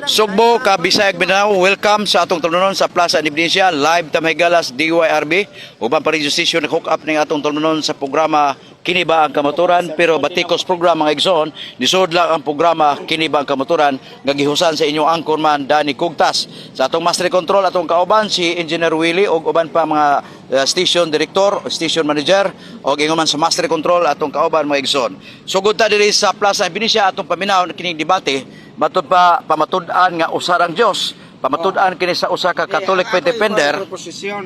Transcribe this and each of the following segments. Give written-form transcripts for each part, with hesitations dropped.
Sugbo ka Bisaya, Mindanao, welcome sa atong tulunon sa Plaza Indonesia, live Tamhigalas DYRB. Uban pa radio station hook up ning atong tulunon sa programa Kini Ba ang Kamaturan, pero batikos programa, mga igsoon, nisod lang ang programa Kini Ba ang Kamaturan nga gihusan sa inyong anchorman Danny Kugtas. Sa atong master control, atong kauban si Engineer Willie ug uban pa mga station director, station manager og ingon man sa master control atong kauban, mga igsoon. Sugod ta diri sa Plaza Indonesia, atong paminaw kining debate matud pa pamatud-an nga usa ang Dios. Pamatud-an kini sa usa ka Catholic Ako defender. Akong proposisyon.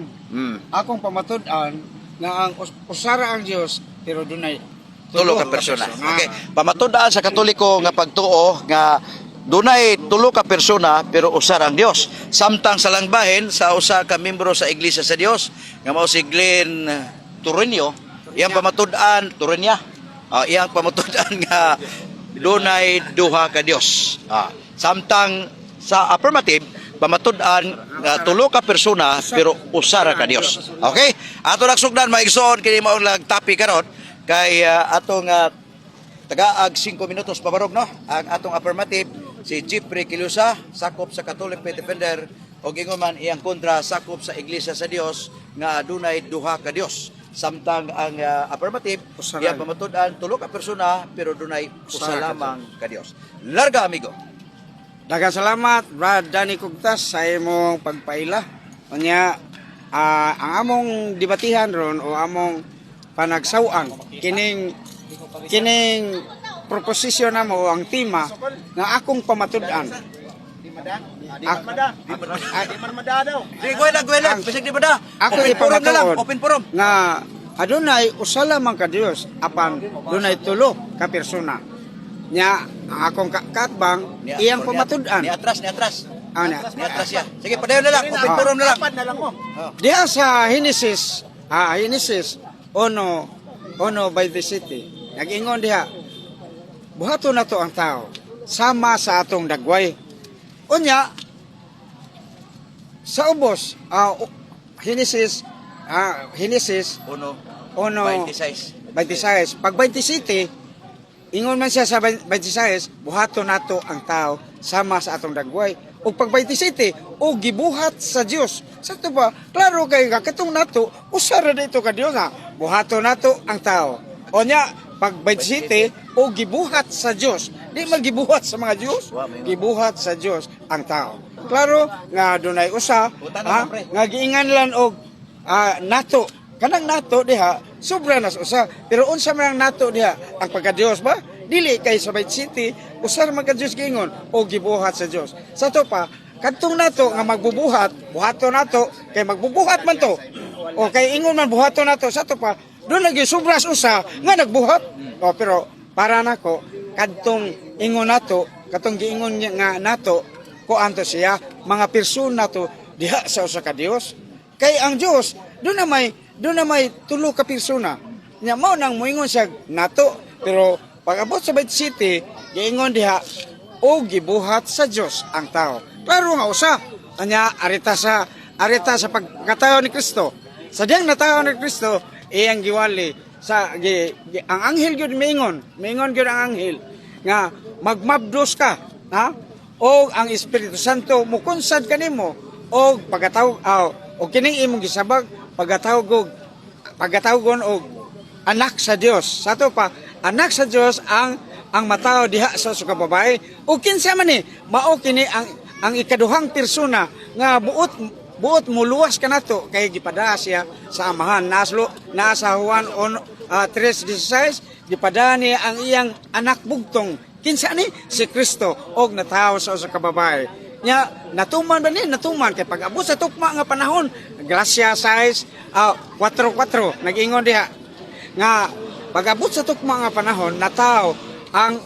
Akong pamatud-an nga ang usara ang Dios pero dunay Tulo ka persona. Okay. Pamatud-an sa Katoliko nga pagtuo nga dunay tulo ka persona pero usa ra ang Dios. Samtang sa langbahin sa usa ka membro sa Iglesia sa Dios nga mao si Glenn Turinio, iyang pamatud-an Turinia. Iyang pamatud-an nga dunay duha ka Dios. Samtang sa affirmative, pamatud-an nga tulo ka persona pero usa ra ka Dios. Okay? Ato nagsugdan, mga igsoon, kini mao lang topic karon kay atong tagaag 5 minutos pabarog, no, ang atong affirmative si Jeffrey Kilusa, sakop sa Catholic Faith Defender, og ingon man iyang kontra, sakop sa Iglesia sa Dios nga adunay duha ka Dios, samtang ang affirmative Usa iyang lang. pamatud-an tulo ka persona pero dunay usa Usa ka lamang ka Dios. Larga, amigo. Daghang salamat, Brad Danny Kugtas, sa imong pagpaila. Unya, ang among debatihan ron o among panagsaw-an kining kining proposisyon namo o ang tema nga akong pamatud-an. Di gwela gwela bisag di ba da. Ako Open forum na lang, ipamatuod open forum. nga adunay usa lamang ka Dios apan dunay tulo ka persona. Nya ang akong katbang iyang pamatud-an. Ni atras, ni atras. Ana. Ni atras siya. Sige, padayon na lang, open forum na lang. Diha sa Genesis, Genesis uno uno by the city. Nag-ingon diha, buhaton nato ang tao sama sa atong dagway. Unya sa ubos, Genesis Uno uno 26. 26. Pag 27, ingon man siya sa 26, buhaton nato ang tao sama sa atong dagway. O pag 27, o gibuhat sa Dios. Sa ito ba, klaro kay nga katong nato, usa ra dito ka Dios ha. Buhaton nato ang tao. O nya, pag 27, o gibuhat sa Dios. Di man gibuhat sa mga Dios, gibuhat sa Dios ang tao. Klaro nga dunay usa ha, nga giinganlan og nato, kanang nato diha sobra na sa usa, pero unsa man ang nato diha, ang pagka-Dios ba? Dili, kay sa Bait City usa ra man ka Dios giingon o gibuhat sa Dios. Sa to pa, kadtong nato nga magbubuhat, buhaton nato kay magbubuhat man to o kay ingon man buhaton nato, sa to pa doon lagi sobra sa usa nga nagbuhat. O pero para nako, kadtong ingon nato, katong giingon niya nga nato, kuan to siya, mga persona to diha sa usa ka Dios, kay ang Dios doon na may tulo ka persona. Nya mao nang moingon siya nato, pero pag abot sa Bait City, giingon diha o gibuhat sa Dios ang tao. Klaro nga usa. Anya arita sa pagkatawo ni Kristo. Sa diyang natawo ni Kristo, iyang giwali sa ang anghel gyud miingon, miingon gyud ang anghel nga magmabdos ka, ha? O ang Espiritu Santo mukunsad kanimo og pagkatawag og kining imong gisabag pagkatawgon og anak sa Dios. Sa ato pa, anak sa Dios ang matawo diha sa usa ka babae. O kinsa man ni, mao kini ang ikaduhang persona nga buot buot muluwas kanato kay gipadaa siya sa Amahan. Naslo naa sa Juan on 3:16, gipadaa niya ang iyang anak bugtong. Kinsa ni? Si Kristo og natawo sa usa ka babae. Nya natuman ba ni? Natuman kay pag abot sa tukma nga panahon, Galatia 6 4:4, nag-ingon diha nga pag-abot sa tukma nga panahon, nataw ang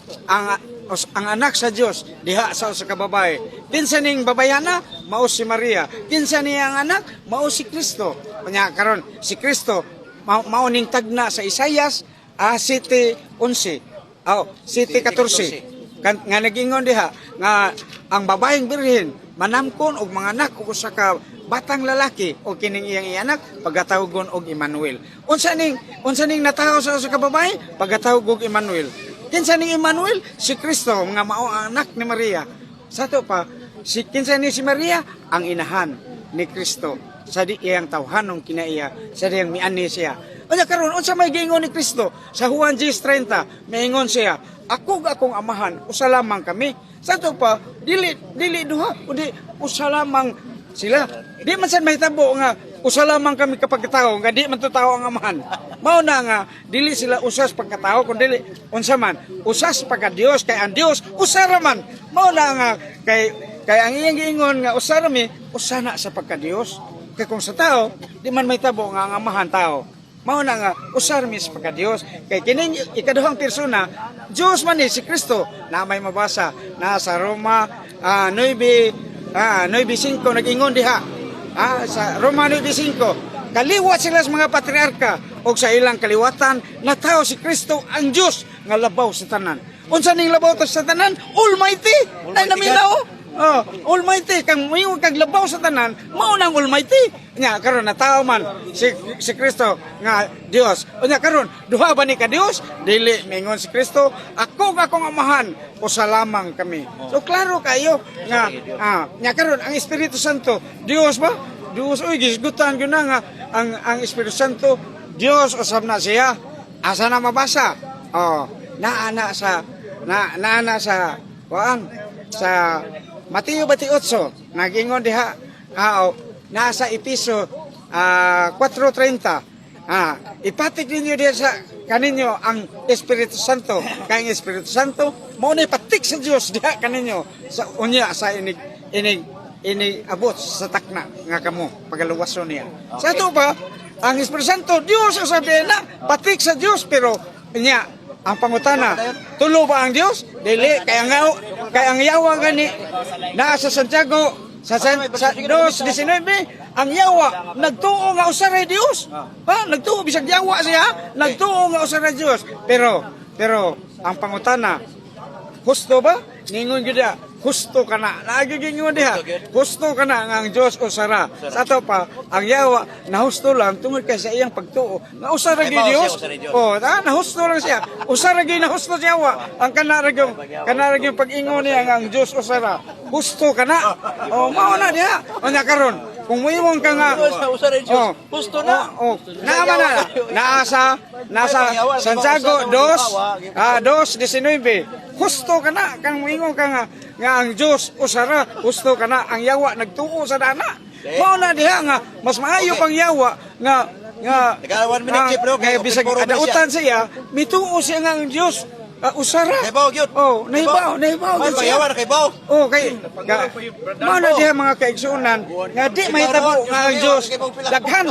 anak sa Dios diha sa usa ka babae. Kinsa ning babayana? Mao si Maria. Kinsa niya ang anak? Mao si Kristo. Nya karon si Kristo mao, mao ning tagna sa Isayas 7:11. Aw, 7:14. Kan, nga nagingon diha nga ang babaeng birhen manamkon og mga anak og usa ka batang lalaki o kining iyang ianak pagatawgon og Emmanuel. Unsa ning natawo sa usa ka babae pagatawag og Emmanuel? Kinsa ning Emmanuel? Si Kristo nga mao ang anak ni Maria. Sa to pa Si kinsa ni si Maria? Ang inahan ni Kristo. Sa di iyang tawhanong kinaiya, sa diyang miani siya. Unya karon, unsa may giingon ni Kristo? Sa Juan 10:30, miingon siya, "Ako ug akong Amahan, usa lamang kami." Sa ato pa, dili dili duha, kundi usa lamang sila. Di man sad mahitabo nga usa lamang kami kapag tao, nga di man to tao ang Amahan. Mao na nga dili sila usas pagkatao, kun dili unsa man, usas pagka Dios, kay ang Dios usa ra man. Mao na nga kay kay ang iyang giingon nga usa ra mi, usa na sa pagka Dios. Kay kung sa tao, di man mahitabo nga ang Amahan tao. Mao na nga usa ra mi sa pagka Dios. Kay kining ikaduhang persona, Dios man ni si Kristo, na may mabasa na sa Roma 9 9:5, nag-ingon diha. Sa Roma 9:5, kaliwat sila sa mga patriarka o sa ilang kaliwatan natawo si Kristo, ang Dios nga labaw sa tanan. Unsa ning labaw ta sa tanan? Almighty. Ay naminaw. Oh, Almighty, kang moingon kag labaw sa tanan, mao nang Almighty. Nya karon natawo man si si Kristo nga Dios. Unya karon, duha ba ni ka Dios? Dili, mingon si Kristo, "Ako ug akong Amahan, usa lamang kami." So klaro kayo nga nya karon ang Espiritu Santo, Dios ba? Dios, uy, gisgutan gyud na nga ang Espiritu Santo Dios usab na siya. Asa na mabasa? Oh, naa na sa na naa na sa kuan, sa Mateo 28, nagingon diha, oh, nasa Episo 4:30. Ipatik ninyo diha sa kaninyo ang Espiritu Santo. Kay ang Espiritu Santo mao ni patik sa Dios diha kaninyo sa unya sa inig inig inig abot sa takna nga kamo pagaluwason niya. Sa ato pa, ang Espiritu Santo Dios usab na patik sa Dios, pero nya ang pangutana, tulo ba ang Dios? Dili, kay ang yawa gani naa sa Santiago sa 2:19, ang yawa nagtuo nga usa ra Dios. Ha, nagtuo bisag yawa siya, nagtuo nga usa ra Dios. Pero pero ang pangutana, husto ba? Ningon gyud diha, husto ka na. Lagi gingon diha, husto ka na nga ang Dios usa ra. Sa ato pa, ang yawa nahusto lang tungod kay sa iyang pagtuo nga usa ra gyud Nahibaw siya, Dios. usa ra Dios. Oh, nahusto lang siya. Usa ra gyud nahusto siya yawa. Ang kana ra gyud pag-ingon niya nga ang Dios usa ra. Husto ka na. Oh, mao na diha. Unya karon, kung muingon ka nga Usa ra Dios. Oh, Husto na. Oh, naa man na. Nasa nasa Santiago 2 2:19. Husto ka na kang muingon ka nga nga ang Dios usa ra, husto ka na, ang yawa nagtuo sa dana. Mao na diha nga mas maayo pang yawa nga nga Nagka 1 minute, Chief, no? nga Kay bisag open forum na siya. adautan siya, mituo siya nga ang Dios usa ra. Nahibaw gyud. Oh, nahibaw, nahibaw May gyud siya. yawa na kay baw. Oh, kay mao na diha, mga kaigsuonan, nga di mahitabo nga ang Dios daghan.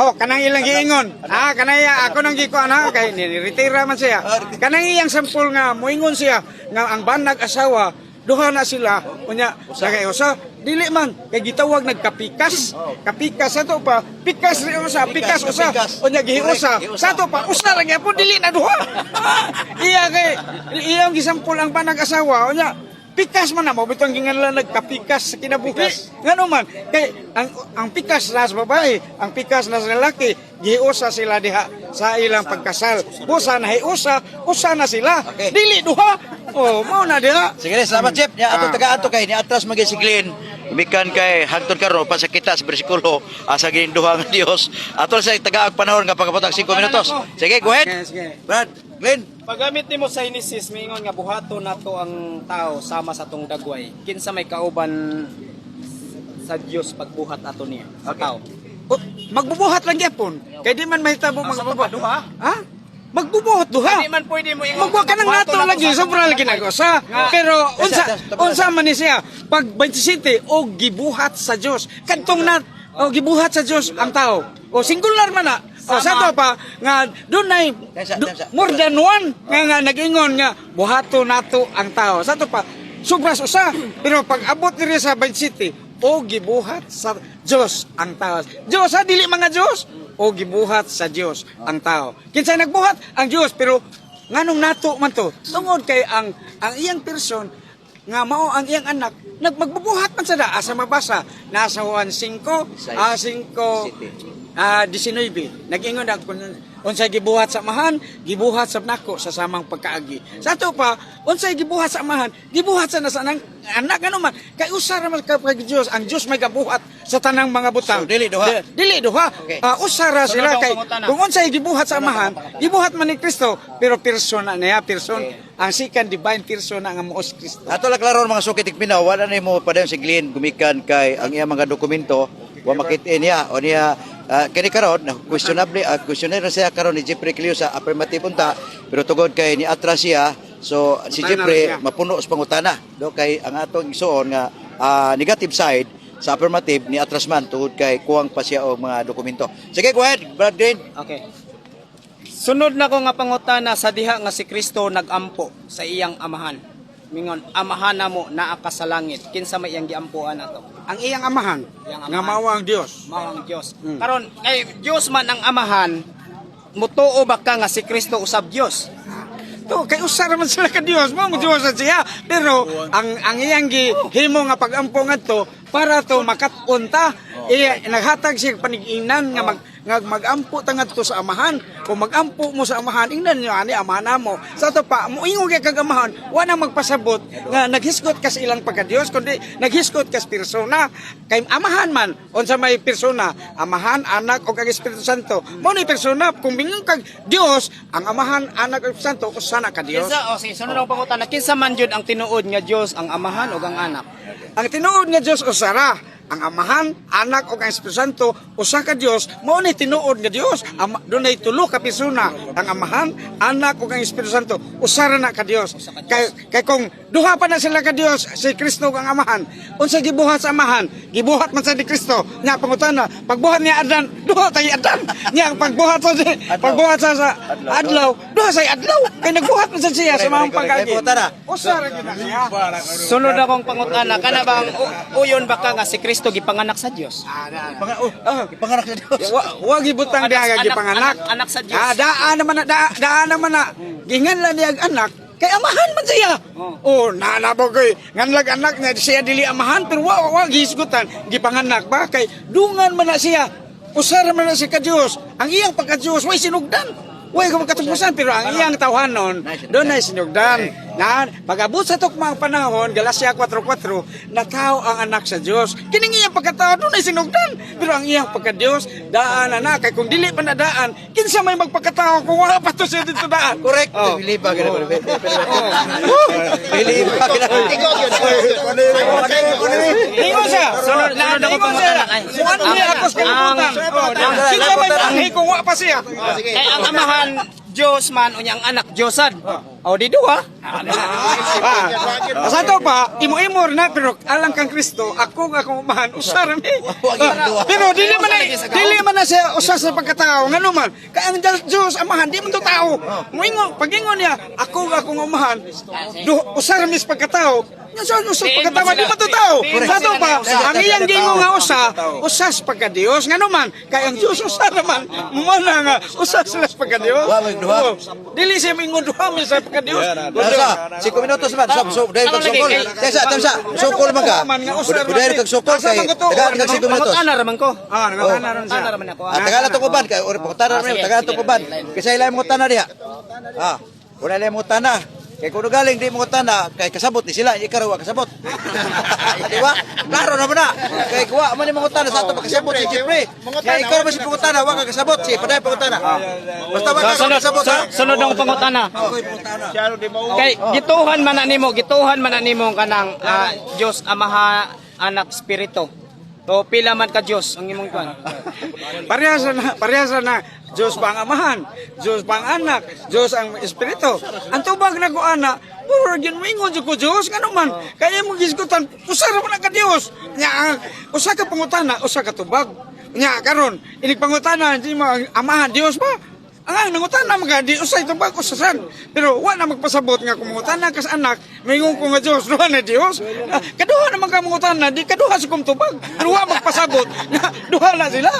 Oh, kanang ilang giingon. Kanang iya ako nang gikuan ha, kay ni-retira man siya. Kanang iyang sampol nga moingon siya nga ang banag asawa duha na sila, unya nagay usa, dili man kay gitawag nagkapikas. Kapikas sa to pa, pikas ri usa, pikas usa. Unya gihiusa. Sa to pa, usa ra gyapon, dili na duha. Iya kay iyang gisampol ang banag asawa, unya pikas man na mo bitong ginganlan nagkapikas sa kinabuhi. Ngano man kay ang pikas na sa babae, ang pikas na sa lalaki, giusa sila diha sa ilang pagkasal. Busa na hiusa, usa na sila. Dili duha. Oh, mao na diha. Sige, salamat, Chef. Nya ato taga ato kay ni atras man si Glenn. Mikan kay hangtod karon pa sa kita sa bersikulo asa gininduha nga Dios. Ato sa tagaag panahon nga pagkapatag 5 minutos. Sige, go ahead. Sige, sige. Brad, Glenn. Paggamit nimo sa Genesis, miingon nga buhaton nato ang tao sama sa tong dagway. Kinsa may kauban sa Dios pagbuhat ato niya sa tao? Oh, magbubuhat lang gyapon. Kay di man mahitabo magbubuhat. Duha? Ha? Magbubuhat duha. Di man pwede mo ingon. Magwa ka nang nato lagi, sobra lagi nag-usa. Pero unsa unsa man ni siya pag 27 o gibuhat sa Dios. Kadtong na o gibuhat sa Dios ang tao. O singular man na. O sa to pa nga dunay more than one nga nga nag-ingon nga buhato nato ang tao. Sa to pa sobra usa, pero pag abot diri sa 27 o gibuhat sa Dios ang tao. Dios ha, dili mga Dios, o gibuhat sa Dios ang tao. Kinsa nagbuhat? Ang Dios, pero nganong nato man to? Tungod kay ang iyang person nga mao ang iyang anak nagmagbubuhat man sa da asa mabasa nasa Juan 5 5 19. Nag-ingon na kung Unsay gibuhat sa Amahan, gibuhat sa nako sa samang pagkaagi. Sa ato pa, unsay gibuhat sa Amahan, gibuhat sa nasa nang anak, ano man. Kay usa ra man ka kay Dios, ang Dios may gabuhat sa tanang mga butang. So, dili duha. Dili duha. Okay. Ah, usa ra Sunod sila ang kay pangutana. kung unsay gibuhat sa Amahan, gibuhat man ni Kristo, pero persona niya, person, ang second divine person nga mao si Kristo. Ato lang klaro, mga suki tigpinaw, wala na mo padayon si Glenn gumikan kay ang iya mga dokumento wa makit niya o niya, kini karon na questionable, questionnaire na siya karon ni Jeffrey Clio sa affirmative unta, pero tungod kay ni atras siya, so si Pangutana Jeffrey siya. mapuno sa pangutana do kay ang atong igsuon nga negative side sa affirmative ni atras man tungod kay kuwang pa siya og mga dokumento. Sige, go ahead, Brad Green. Okay. Sunod na ko nga pangutana, sa diha nga si Kristo nagampo sa iyang amahan. Mingon, "Amahan namo naa ka sa langit." Kinsa may iyang giampuan ato? Ang iyang Amahan, Iyang nga Amahan. mao ang Dios. Mao ang Dios. Karon kay Dios man ang amahan, mutuo ba ka nga si Kristo usab Dios? To kay usa ra man sila ka Dios, mao ang Dios sa siya. Pero ang iyang gihimo nga pagampo ngadto para to makat-on ta. Iya naghatag siya panigingnan nga magampo ta ngadto sa Amahan. Kung magampo mo sa Amahan, ingnan niyo ani Amahan namo. Sa ato pa moingon kay kag Amahan, wa na magpasabot nga naghisgot ka sa ilang pagka-Dios kundi naghisgot ka sa persona. Kay Amahan man unsa may persona, Amahan, Anak ug ang Espiritu Santo. Mao ni persona. Kung mingon kag Dios, ang Amahan, Anak ug Espiritu Santo usa na ka Dios. Kinsa, o sige, sunod akong pangutana, kinsa man jud ang tinuod nga Dios, ang Amahan o ang Anak? Ang tinuod nga Dios usa ra. Ang Amahan, Anak ug ang Espiritu Santo usa ka Dios, mao ni tinuod nga Dios. Dunay tulo ka persona, ang Amahan, Anak ug ang Espiritu Santo. Usa ra na ka Dios. Kay kung duha pa na sila ka Dios, si Kristo ug ang Amahan. Unsa gibuhat sa Amahan? Gibuhat man sa ni Kristo. Nya pangutana, pagbuhat niya Adan, duha tay Adan. Nya ang pagbuhat sa pagbuhat sa adlaw, duha say adlaw. Kay nagbuhat man sa siya sa mga Correct, correct. pagkaagi. Pangutana. Usa ra gyud na siya. Sunod akong pangutana, kana bang uyon ba ka nga si Kristo gipanganak sa Dios? Oh, panganak sa Dios. Wa gibutang Anak- diha nga anak- gipanganak. anak sa Dios. Ah, daan naman na, daan naman na. Gingan lang niya ang anak kay amahan man siya. Oh, naanabo koy nganlag anak niya siya dili amahan, pero wa gihisgutan gipanganak ba kay dungan man na siya. Usar man na siya ka Dios. Ang iyang pagka Dios way sinugdan. Way ka katapusan, pero ang iyang tawhanon doon ay sinugdan. Na pag-abot sa tukmang panahon, Galacia 4:4, nataw ang anak sa Dios. Kining iyang pagkatao doon ay sinugdan. Pero ang iyang pagka-Dios, daan na na. Kay kung dili pa na daan, kinsa may magpagkatao kung wala pa to siya dito daan? Correct. Oh. Believe ba gina? Believe ba gina? Ingon siya. Sunod sunod ako Ingon siya. pangutana. Ay, Kung ano niya ako sa kalibutan. Oh, kinsa may manghi kung wa pa siya? Kay ang Amahan Dios man, unya ang Anak Diosad. O di duha. Ah, sa ato pa, imo-imo na, pero alang kang Kristo, ako nga akong umahan, usa ra ni. Ah, pero dili man na siya usa sa pagkatao, ngano man kay ang Dios Amahan di man to tao. Moingon pagingon niya, ako nga akong umahan, usa ra mi sa pagkatao. Nga sa usa sa pagkatao, di man to tao. Sa ato pa, ang iyang gingon nga usa, usa sa pagka-Dios, ngano man kay ang Dios usa ra man. Mo na nga usa sila sa pagka-Dios. Wa may duha. Oo. Dili siya moingon duha mi sa pagka-Dios. Nasa, 5 minutos man. So, dahil Ano kag sukol. lagi, kay- Tesa, tesa. Sukol man ka. Dahil kag sukol kay tagaan kag 5 minutos. Pangutana ra man ko. Ah, nangutana ron siya. Pangutana ra man ako. Ah, tagala to kuban kay ori pangutana Ah, man, sige, tagala to sige. kuban. Kasi ilay mo tana diha. Ah, wala ilay mo tana. Kay kuno galing di mo tana kay kasabot ni sila, ikaw wa kasabot. Di ba? Klaro na man na. Kay kuwa man ni mga tana sa ato makasabot si Jeffrey. Kay ikaw man si pangutana, wa ka kasabot si paday pangutana. Basta wa ka Sunod kasabot ha. sunod akong pangutana. Ako'y pangutana. Kay gituhan man na nimo kanang Dios Amaha, Anak, Espiritu. So pila man ka Dios ang imong kuan? Parehas na, parehas na. Diyos pa ang Amahan, Diyos pa ang Anak, Diyos ang Espiritu. Ang tubag na ko ana, puro gyud moingon jud ko Diyos ngano man. Kaya mo gisgutan, usa ra man ka Diyos. Nya ang usa ka pangutana, usa ka tubag. Nya karon, inig pangutana di mo ang Amahan Diyos ba? Ang nangutana man ka di usay tubag usasan. Pero wa na magpasabot nga kung mangutana ka sa anak, maingon ko nga Diyos, duha na Diyos. Ah, kaduha naman ka mangutana, di kaduha sa kong tubag. Pero wa magpasabot nga duha na sila.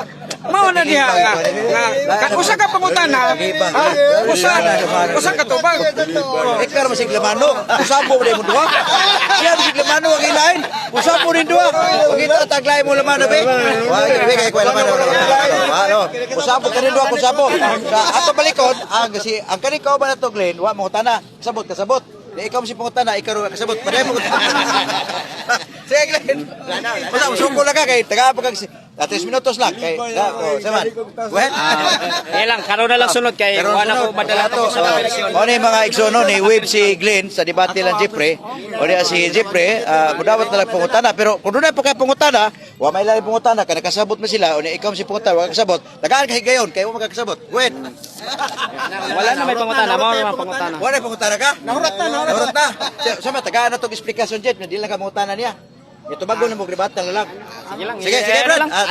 Mao na diha nga usa ka pangutana, ha? Usa usa ka tubag. Ikaw man sig lamano, usabo mo mo duha. Siya sig lamano ang ilain. Usab mo rin duha. Pagita taglay mo laman be. Wa be kay kuy laman. Wa usab mo kanin duha usab mo. Sa ato balikon ang si ang kani kauban nato Glenn, wa mo tana. Kasabot kasabot. Di ikaw si pangutana, ikaw ro kasabot. Paday mo. Sige Glenn. Basta musuko lang ka kay taga pa kag 3 minutos lang kay oh, saman. Go ahead. Eh lang, karon na lang sunod kay Karon wala ko sunod. madala Ato, to sa version. Mao ni mga igsoon ni wave si Glenn sa debate lang Jeffrey. O niya si Jeffrey, mudawat na lang pangutana pero kung dunay pa kay pangutana, wa may lain pangutana kay nakasabot man sila o niya ikaw si pangutana wa kasabot. Tagaan kay gayon kay wa makakasabot. Go ahead. Wala na may pangutana, mao na pangutana. Wala may pangutana ka? Nahurat na, nahurat na. Sama tagaan na tong eksplikasyon Jet, di lang ka mangutana niya. Ito bago na mo gribatan na lang. Sige lang. Sige, sige, eh, Brad. lang. Ah,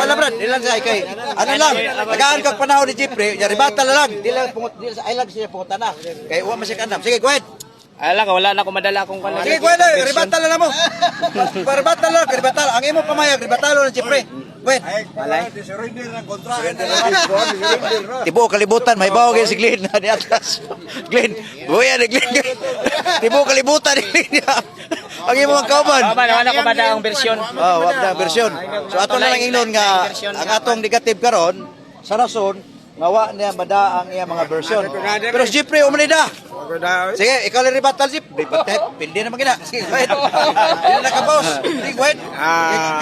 wala, Brad. Di lang sa kay. Ano lang, tagaan kag panahon ni Jeffrey, ya ribata na lang. Di lang pungot, di sa ay lang siya pangutana. Kay wa man siya kanam. Sige, go ahead. Ay lang, wala na ko madala akong kanila. Sige, go ahead. Ribata na lang mo. Ribata lang, ribata. Ang imo pamayag, ribata lang Jeffrey. Go ahead. Walay. Tibo kalibutan, may bawo si Glenn na ni Atlas. Glenn, buya ni Glenn. Tibo kalibutan ni Glenn. Ang imo ang kauban. Wala wala ko madala ang version. Oh, wa na version. So ato na lang ingnon nga ang atong negative karon sa rason nga wa niya mada ang iya mga version. Pero si Jeffrey umanida. Sige, ikaw lang ribatal Jeff. Ribatal, pindi naman gina. Sige, go ahead. Dili na ka boss. Sige, go ahead.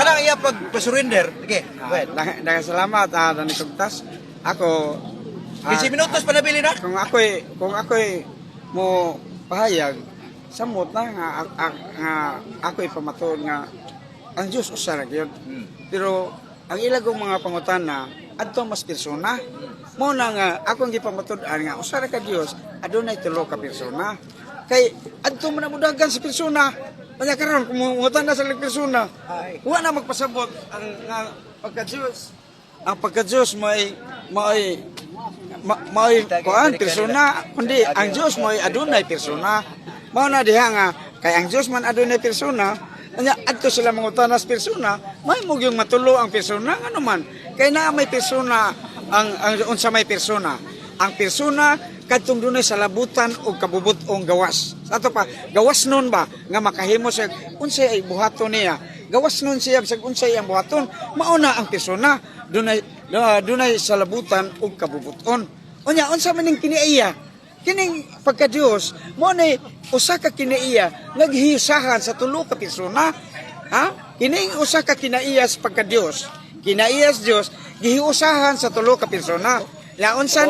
Kanang iya pag surrender. Sige, go ahead. Salamat Dani Kugtas. Ako 15 minutos pa nabili na. Kung ako'y mo pahayag samot na nga, nga ako'y pamatuod nga ang Dios usa ra gyud. Pero ang ilagong mga pangutana adto mas persona. Mo na nga akong gipamatud-an nga usa ra ka Dios, adunay tulo ka persona. Kay adto man ang mudagan sa persona. Kanya karon kung mangutana sa persona, wa na magpasabot ang nga pagka Dios. Ang pagka Dios may may mao'y kuan persona kundi ang Dios mo'y adunay persona. Mao na diha nga kay ang Dios man adunay persona, anya adto sila mangutana sa persona, may mo gyung matulo ang persona ngano man kay naa may persona ang unsa may persona. Ang persona kadtong dunay sa labutan og kabubut-ong gawas. Sa ato pa gawas nun ba nga makahimo siya unsay ay buhaton niya. Gawas nun siya bisag unsay ang buhaton, mao na ang persona dunay dunay sa labutan og kabubuton. Unya unsa man ning kiniiya? Kining pagka Dios mo nay usa ka kinaiya naghiusahan sa tulo ka persona. Ha? Kining usa ka kinaiya sa pagka Dios. Kinaiya sa Dios gihiusahan sa tulo ka persona. Ya unsa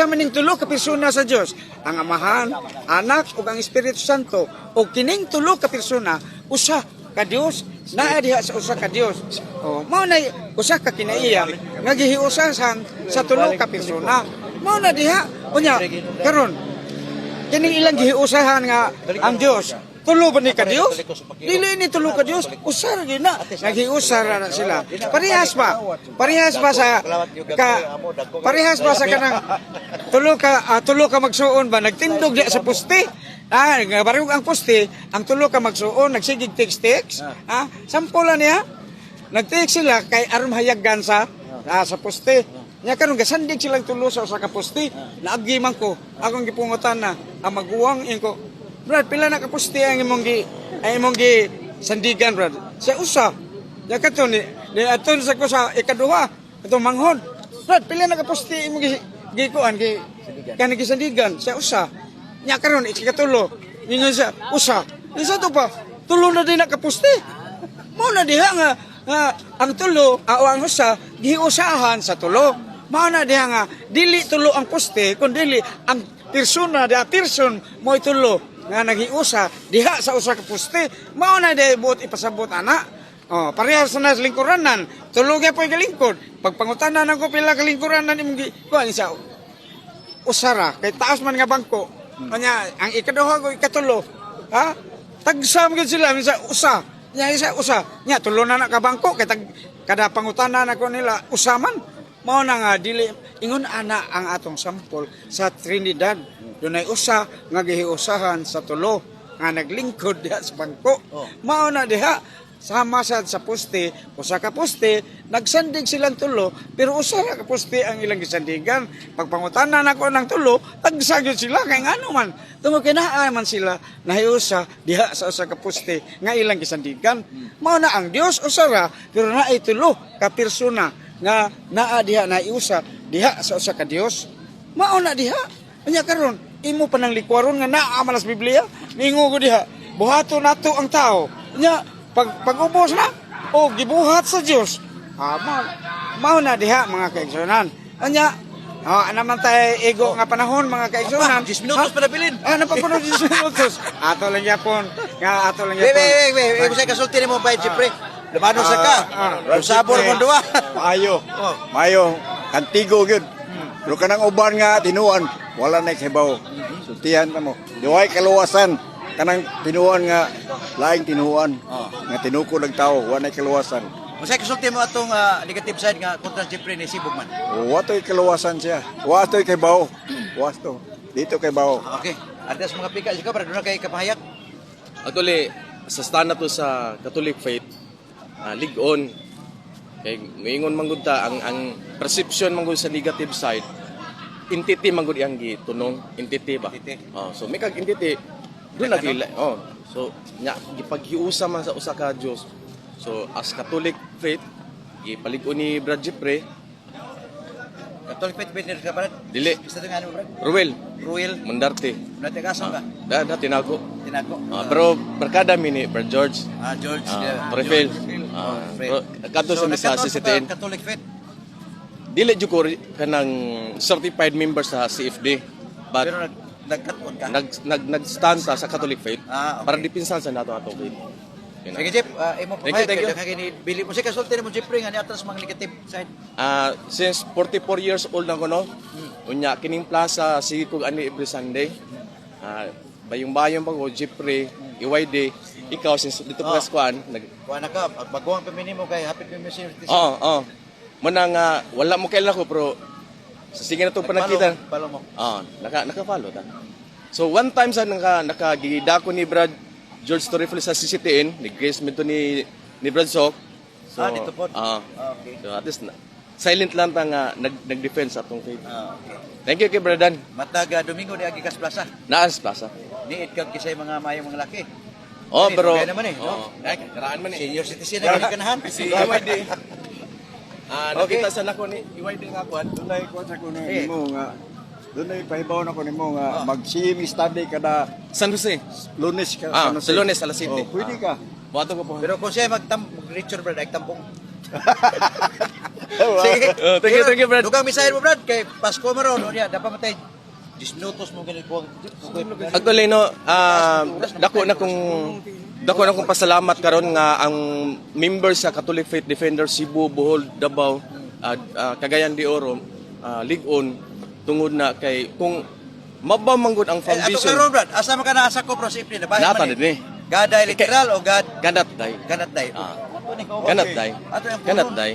man ning tulo ka persona sa Dios? Ang Amahan, Anak ug ang Espiritu Santo. Og kining tulo ka persona usa ka Dios, naa diha sa usa ka Dios. Oh, mao nay usa ka kinaiya nga gihiusahan sa tulo ka persona. Mao na diha unya karon kining ilang gihiusahan nga ang Dios tulo ba ni ka Dios? Dili ni tulo ka Dios, usa ra gyud na. Naghiusa ra na sila. Parehas ba? Parehas ba sa ka parehas ba sa kanang tulo ka magsuon ba nagtindog diya sa poste? Nga barug ang poste, ang tulo ka magsuon nagsigig text-text. Sample niya. Nagtext sila kay aron hayagan sa sa poste. Nya karon gasandig silang tulo sa usa ka poste. Naagi man ko, akong gipungutan na ang maguwang inko. Brad, pila na ka poste ang imong gi sandigan, Brad? Sa usa. Nya kato ni aton sa ko sa ikaduha, atong manghod. Brad, pila na ka poste imong gi gi kuan gi kanang gisandigan sa usa. Nya karon ikatulo. Ningon siya, usa. Isa to pa, tulo na din na ka poste. Mao na diha nga ang tulo o ang usa giusahan sa tulo. Mao na diha nga dili tulo ang poste kun dili ang persona diha person mo'y tulo nga nagiusa diha sa usa ka poste. Mao na diha buot ipasabot ana. Oh, parehas na sa lingkuranan. Tulo gyud galingkod. Pagpangutanan ko pila ka lingkuranan imong gi kuan siya usara kay taas man nga bangko. Kanya ang ikaduha ko ikatulo. Ha? Tagsam gyud sila minsa usa. Nya isa usa. Nya tulo na na ka bangko kay tag kada pangutana na ko nila usa man. Mao na nga dili ingon ana ang atong sampol sa Trinidad. Dunay usa nga gihiusahan sa tulo nga naglingkod diha sa bangko. Mao na diha. Sama sa poste, usa ka poste, nagsandig silang tulo, pero usa ra ka poste ang ilang gisandigan. Pagpangutana nako ng tulo, tagsa gyud sila kay ngano man. Tungod kay naa man sila nahiusa diha sa usa ka poste nga ilang gisandigan. Mao na ang Dios usa ra, pero naay tulo ka persona nga naa diha naiusa diha sa usa ka Dios. Mao na diha. Anya karon imo pa nang likwaron nga naa man sa Biblia, ningo ko diha. Buhato nato ang tao. Nya pag pag-ubos na o gibuhat sa Dios. Ah, mao na diha, mga kaigsunan. Anya naman tay ego nga panahon, mga kaigsunan. Apa, 10 minutos pa nabilin. Ah, napapuno 10 minutos. Ato lang yapon. Nga ato lang Wait, yapon. wait, wait, wait. Usa kasulti nimo ba, Jeffrey? Lumano sa ka. Ah, Usabor mo duwa. Maayo. Oh. Maayo. Kantigo gyud. Pero kanang uban nga tinuan, wala na hibaw. Sultihan ta mo. Diway kaluwasan kanang tinuan nga laing tinuan nga tinukod ang tao, wala na kaluwasan. Usa kasulti mo atong negative side nga kontra Jeffrey ni Sibug man. Wa to'y kaluwasan siya. Wa to'y kay bawo. Wa to. Dito kay bawo. Okay. Adas mga pika ka para doon kay kapahayag. Actually, sa stand na to sa Catholic faith, lig-on. Kay moingon man gud ta ang perception man gud sa negative side, entity man gud iyang gitunong, entity ba? Entity. Oh, so may kag entity doon nagila. Oh, so nya gipaghiusa man sa usa ka Dios. So as Catholic faith, gipalig-on ni Brad Jeffrey, Catholic faith binir ka Brad. Dili. Isa to nga ano, Brad? Ruel Ruel. Mondarte. Nate kasam ka. Da, da tinago. Tinago. Ah, pero barkada mi ni Brad George. Ah, George. Ah, Torrefiel. George. Ah, Torrefiel. pero kadto sa misa nagkatuon sa pa CCTN. ka Catholic faith. Dili jud ko kanang certified member sa CFD. But Pero nagkatuon ka. nag nag nag-stand sa Catholic faith Ah, okay. para dipinsan sa nato atong faith. Yun na. Sige, Jeff, imo Thank you, thank you. Kay ni Billy mo si kasulti nimo, Jeffrey, nga ni atras mga negative side. Ah, since 44 years old na ko, no. Unya kining plaza sige kog ani every Sunday. Ah, bayong-bayong pa ko Jeffrey, EYD, ikaw since dito pa Oh. sa kuan nag Kuha na ka, baguang pamini mo kay happy pamini senior citizen. Oh, oh. Muna nga wala mo kailan ko pero sa sige na itong panagkita. Palo mo. Ah, naka-follow ta. So one time sa nakagidako ni Brad George Torrefiel sa CCTN, ni Grace mito ni Brad Sok. So, Ah, dito po. Ah. Okay. So at least silent lang ta nga nag-defense sa atong faith. Ah, okay. Thank you kay Brad Dan. Matag Domingo ni agi kas plaza. Naas plaza. Niit kag kisay mga mayong mga laki. Oh, Dali, pero dugay naman eh, no? Oh, karaan man eh. Senior citizen na gani kanahan. Si EYD. Ah, Okay. nakita sa nako ni EYD nga kuan. Dunay ko sa kuno Eh. nimo nga dunay pahibaw na ko nimo nga mag-CM study kada San Jose. Lunes ka. Ah, San Jose. sa Lunes, alas 7. Oh, pwede ka. Buhato ko po. Pero kung siya magtam mag-Richard Brad ay tampong. Sige. Oh, thank you, Brad. Dugang misahin mo, Brad, kay Pasko maron unya dapat matay 10 minutos mo ganit kuwang. Actually no, dako na kong pasalamat karon nga ang members sa Catholic Faith Defender Cebu, Bohol, Davao, Cagayan de Oro, lig-on tungod na kay kung mabaw man gud ang Eh, ato foundation. karon, Brad, asa man ka naasa ko pro sa April na bahin Nata man eh. din eh. God ay literal o God Ganat day. ganat day. Ah. Ato ni ka- Ganat day. Ato ang Ganat punon. day.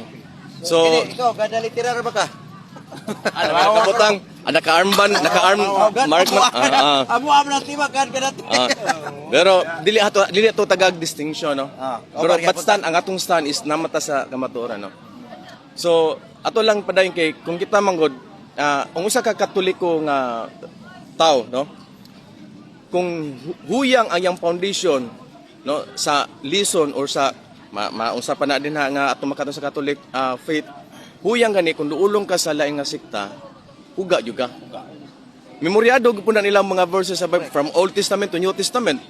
So, So, kini, ikaw God literal ba ka? ano nakabutang, naka-armband, naka-arm mark man. Ah, ah. Amo am na tiba God ganat. Ah, pero dili ato tagag distinction, no. Ah, Pero okay, but stand ang atong stand is namata sa kamatuoran, no. So ato lang padayon kay kung kita manggod ang usa ka Katoliko nga tao, no, kung huyang ang iyang foundation, no, sa lison or sa maunsa pa na din ha nga ato makaton sa Catholic faith, huyang gani kung duulong ka sa laing nga sekta, huga jud ka. Memoryado gyud po na nila ang mga verses sa Bible from Old Testament to New Testament.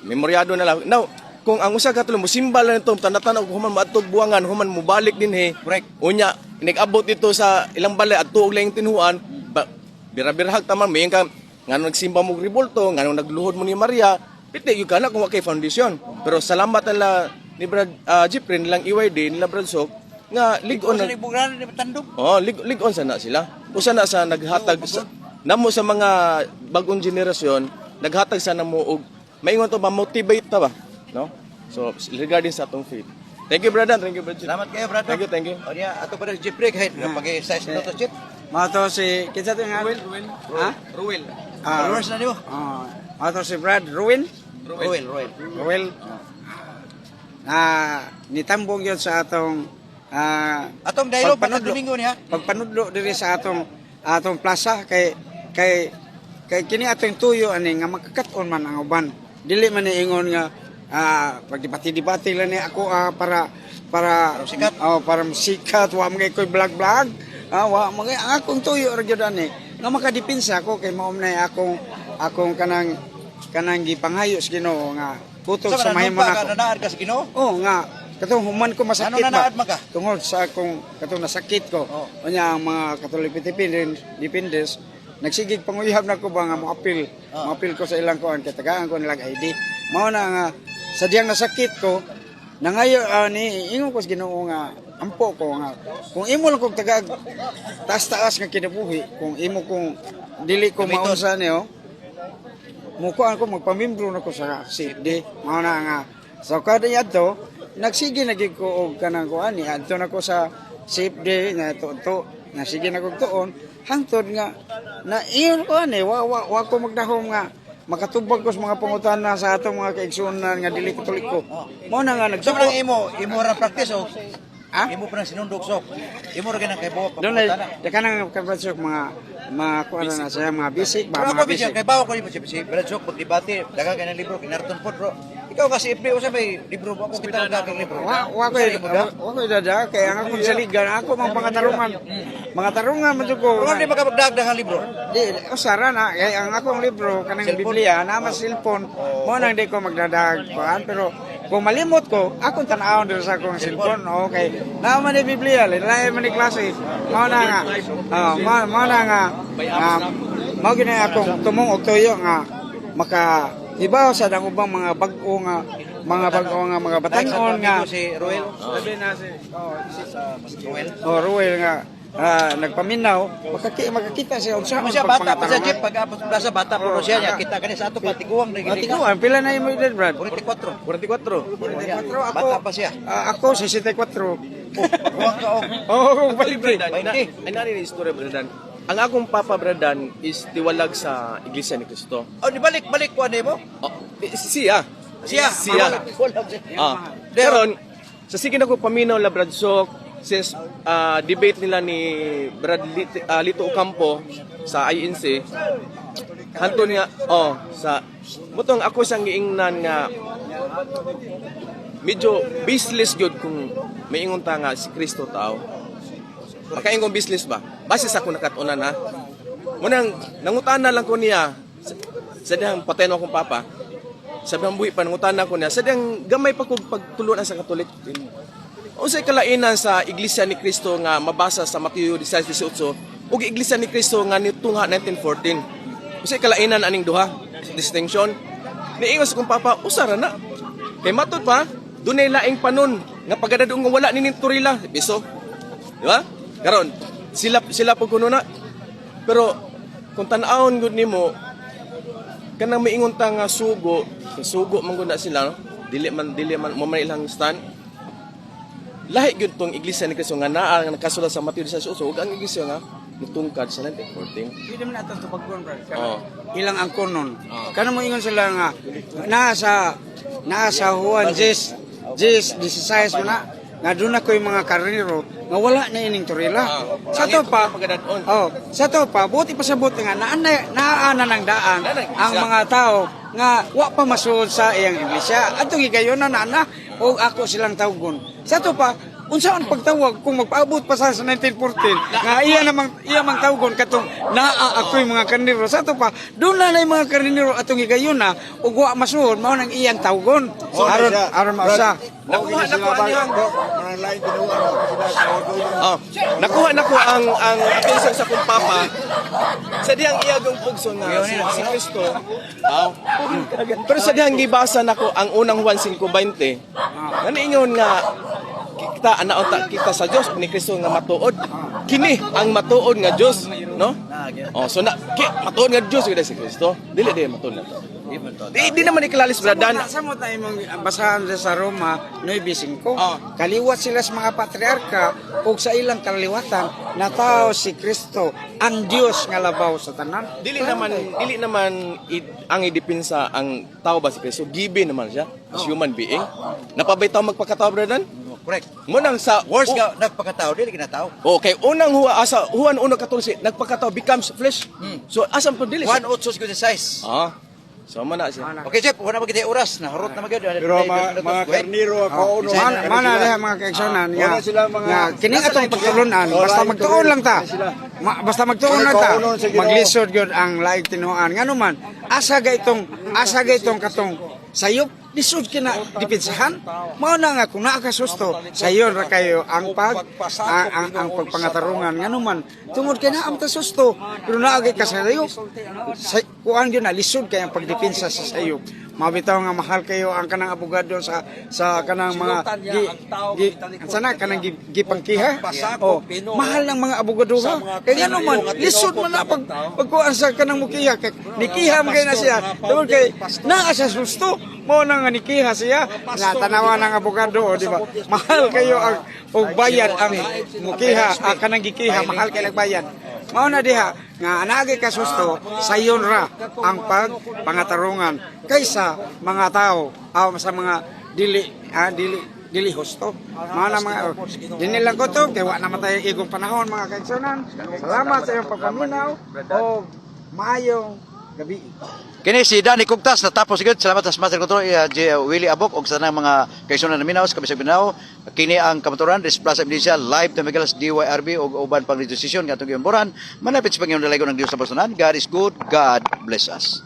Memoryado na lang. Now, kung ang usa ka tulo mo simba lang nito, tanatan og human maadtog buwangan, human mubalik dinhi. Correct. Unya, nag-abot dito sa ilang balay at tuog lang yung tinuan, ba, bira-birahag taman may ka ngano nagsimba mo og ribulto, ngano nagluhod mo ni Maria, piti gyud ka na kung wa kay foundation. Pero salamat nila ni Brad Jeffrey, nilang EYD, nila Brad Sok nga lig-on Sa na. libugran ni tandog. Oh, lig-on sana sila. Usa na sa naghatag sa, namo sa mga bagong henerasyon, naghatag sana mo og maingon to ba motivate ta ba, no? So regarding sa atong faith. Thank you, brother. Thank you, brother. Salamat kayo, Brad. Thank you, thank you. O niya, ato pa rin Jeffrey kahit pag size minutos, Jeff. Mao to si kinsa to nga? Ruel, Ruel. Ha? Ruel. Ah, Followers na nimo. Oh, mao to si Brad Ruin. Ruel, Ruel. Ruel. Nitambong yun sa atong Atong dialogue pagpanudlo. patag Domingo niya. Pagpanudlo diri sa atong atong plaza kay kini atong tuyo ani nga makakat-on man ang uban. Dili man ni ingon nga pagdebate-debate lang ni ako para para sikat. Oh, para sikat, wa man koy vlog vlog. Wa man ang akong tuyo ra gyud ani nga makadipinsa ako kay mao man akong akong kanang kanang gipanghayo sa Ginoo nga putol sa mahimo ka nako. nanaad ka sa Ginoo? Oo nga, katong human ko masakit Ano nanaad ba? man ka? Tungod sa akong katong nasakit ko. Oh. Unya ang mga Catholic Dependents nagsigig panguyab na ko ba nga moapil. Oh. Moapil ko sa ilang kuan kay tagaan ko nilang ID. Mao na nga sa diyang nasakit ko nangayo ni ingon ko sa Ginoo nga ampo ko nga kung imo lang kog tagaag taas-taas nga kinabuhi, kung imo kong dili ko Gamiton. maunsa niyo, mukuan ko magpamimbro na ko sa CFD. Mao na nga so kada adto nagsige na gyud ko og kanang kuan ni adto na ko sa CFD na to to nasige na kog tuon hangtod nga na iyon ko ani wa wa, wa ko magdahom nga makatubag ko sa mga pangutana sa atong mga kaigsuonan nga dili Katoliko. Mao na nga So nagsuko man imo imo ra practice o Ha? Imo pa nang sinundok sok. Imo ra ganang kay buwa Doon na pangutana. da kanang kabradsok mga mga kuan na siya mga basic ba Pero mga ako bisyo basic. kay bawo ko nimo si Brad Sok magdebate, daghang kay ng libro kinarton pod bro. Ikaw kasi FB usa may libro ba ako kita kag libro. Wa ko Usa imo da? wa ko dada kay ang akong saligan ako mang pangatarungan. Mga tarungan man jud ko. Pero di makapagdagdag ang libro. Di usara na kay ang akong libro kanang Cellphone. Biblia na mas cellphone. Mo nang di ko magdadag kuan pero kung malimot ko akong tan-awon diri sa akong cellphone. Okay. Naa man ni Biblia, lain man ni klase. Mao na nga. Oh, mao na nga. Mao gini akong tumong og tuyo nga maka ibaw sa dang ubang mga bag-o nga mga batan-on nga Si Ruel. Labi na si oh, si Ruel. Oh, Ruel nga nagpaminaw, makakita siya unsa Ano siya bata pa siya Jeff pag abot sa plaza bata po siya niya kita kani sa ato patiguang na gini. Tiguan, pila na imo edad, Brad? 44. 44. 44 ako. Bata pa siya. Ako 64. Guwang ka og. Oh, balik Brad, 20. ay nani ni istorya, Bradan. Ang akong papa, Bradan, is tiwalag sa Iglesia ni Cristo. Oh, di balik balik ko ani mo. Oh, siya. Siya. Siya. Wala siya. Karon sa sige na ko paminaw la Brad Sok since debate nila ni Brad Lito Ocampo sa INC hanto niya oh sa mutong ako siyang giingnan nga medyo baseless gyud kung maingon ta nga si Kristo tao. Makaingon baseless ba? Base sa akong nakatunan ha. Munang nangutana lang ko niya sa dihang patay na akong papa. Sabi ang buhi pa nangutana ko niya sa dihang gamay pa kog pagtulunan sa Katolik. Unsay kalainan sa Iglesia ni Kristo nga mabasa sa Mateo 16:18 ug Iglesia ni Kristo nga nitungha 1914? Unsay kalainan aning duha? Distinction. Niingon sa kong papa, usa ra na. Kay matud pa, dunay laing panon nga pagadadong nga wala ni turila, piso. Di ba? Karon, sila sila po kuno na. Pero kung tan-awon gud nimo kanang maingon ta nga sugo, sugo man gud na sila no? Dili man mo man ilang stand. Lahi gyud tong Iglesia ni Kristo nga naa nga nakasulat sa Mateo 18 ug ang iglesia nga nitungkad sa 1914. Pwede man atong tubagon, Brad. Oo. Ilang ang konon. Oo. Kano mo ingon sila nga naa sa Juan 10 10 16 mo na nga doon na ko'y mga karnero nga wala na ining turila. Oo. Sa to pa, Pagkadadon. oh, sa to pa, buti pa sa buti nga naa na ng daan Naa ng ang iglesia. mga tao nga wa pa masuod sa iyang iglesia. Atong higayon na na o ako silang tawgon. Sa to pa, unsaon pagtawag kung magpaabot pa sa 1914 nga iya namang iya mang tawgon katong naa ako'y mga karnero. Sa to pa, doon na yung mga karnero atong higayon na ug wa masuod mao nang iyang tawgon. Aron aron mausa. Nakuha na ko ani ang Kanang laing tinuan sila sa Oh, nakuha na ko ang apelyido sa kong papa. Sa dihang iyagong pugso nga si Kristo. Oh. Pero sa dihang gibasa nako ang unang Juan 5:20. Nga niingon nga kita anaon ta kita sa Dios ni Kristo nga matuod. Kini ang matuod nga Dios, no? Oh, so na ki, matuod nga Dios gyud si Kristo. Dili di matuod na to. Di, di naman ikilalis, brad. Dan, Samot na imong basahan sa Roma 9:5. Ah. Kaliwat sila sa mga patriarka ug sa ilang kaliwatan natawo si Kristo, ang Dios nga labaw sa tanan. Dili naman ang idipinsa ang tao ba si Kristo, given naman siya as human being. Napabay tao magpakatao, brad. Correct. Mo nang sa Worst nga nagpakatao, dili kinatao. Okay, unang huwa asa Juan 1:14, nagpakatao, becomes flesh. So asan pa dili Juan siya? 8:56. Ah. So man na siya. Okay, Jeff, wala magita oras na harot na magyud. Pero mga karniro ako uno. Mana diha, mga kaigsunan, nga Wala sila mga- nga kini atong pagtulunan, basta magtuon lang ta. Basta magtuon lang ta. Kaunon sa Ginoo. Maglisod gyud ang laing tinuan. Ngano man asa ga itong katong sayop, lisod kina dipinsahan. Mao na nga kung naa ka susto, sayon ra kayo ang pagpangatarungan, ngano man tungod kay naa ta susto, pero naa gyud ka sa sayop sa kuan gyud na lisod kay ang pagdepensa sa sayop. Mabitaw nga mahal kayo ang kanang abogado sa kanang mga gi sana kanang gipangkiha. Oh, mahal ng mga abogado ha, kay ngano man lisod man na pag pagkuan sa kanang mukiha, kay nikiha man kay na siya tungod kay naa siya susto. Mao na nga nikiha siya na tanawa ng abogado, o, di ba? Mahal kayo ang og bayad ang mukiha, ang kanang gikiha, mahal kay nagbayad. Mao na diha nga anagi ka susto, sayon ra ang pagpangatarungan kaysa mga tao aw sa mga dili dili dili husto. Mao na mga dinhi lang ko to kay wa na man tayo igong panahon, mga kaigsunan. Salamat sa iyong pagpaminaw o maayong gabi. Kini si Danny Kugtas natapos gyud. Salamat sa Master Control Willie Abok og sa tanang mga kaigsunan na minaw sa kabisag Mindanao. Kini ang Kamaturan des Plaza Indonesia live na Miguelas DYRB og uban pang radio station nga atong giyumboran. Manapit sa Panginoon, dalaygon ng Dios sa tanan. God is good. God bless us.